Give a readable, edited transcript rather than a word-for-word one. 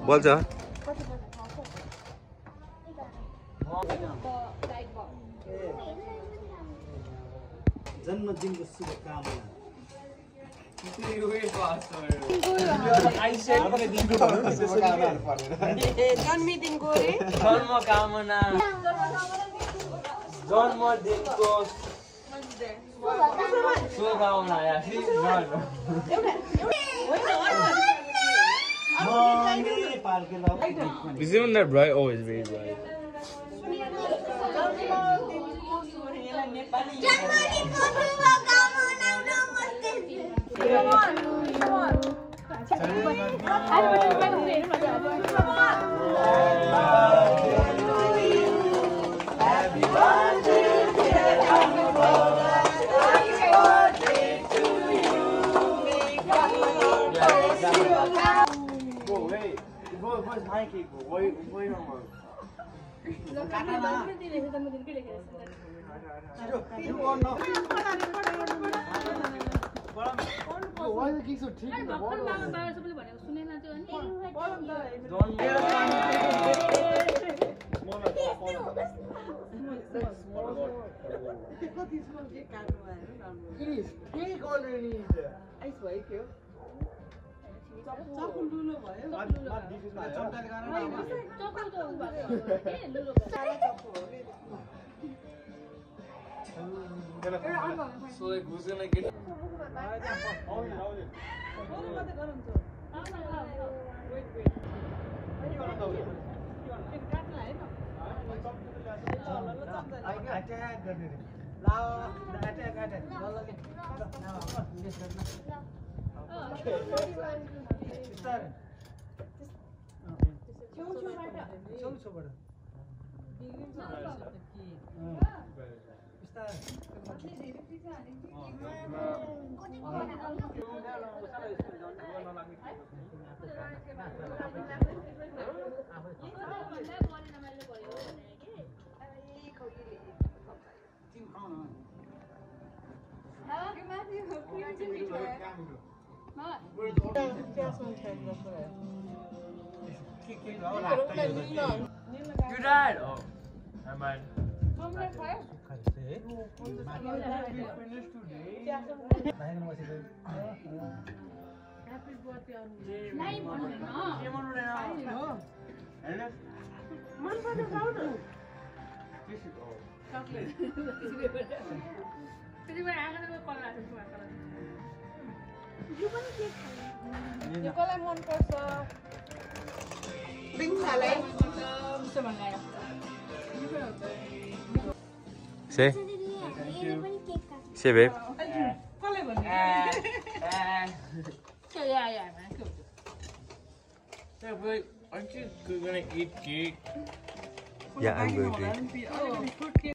बोल्छ जन्मदिनको शुभकामना जन्मदिनको जन्मकामना जन्मदिनको शुभकामना Isn't that bright? Oh, it's very bright. What's my cake? Why don't work? Why is the cake so thick in the bottle? It is cake already. Ice white here. So like who's gonna get You died? Oh, never mind. Say, babe. Yeah, but aren't you gonna eat cake? Yeah, I'm going to eat.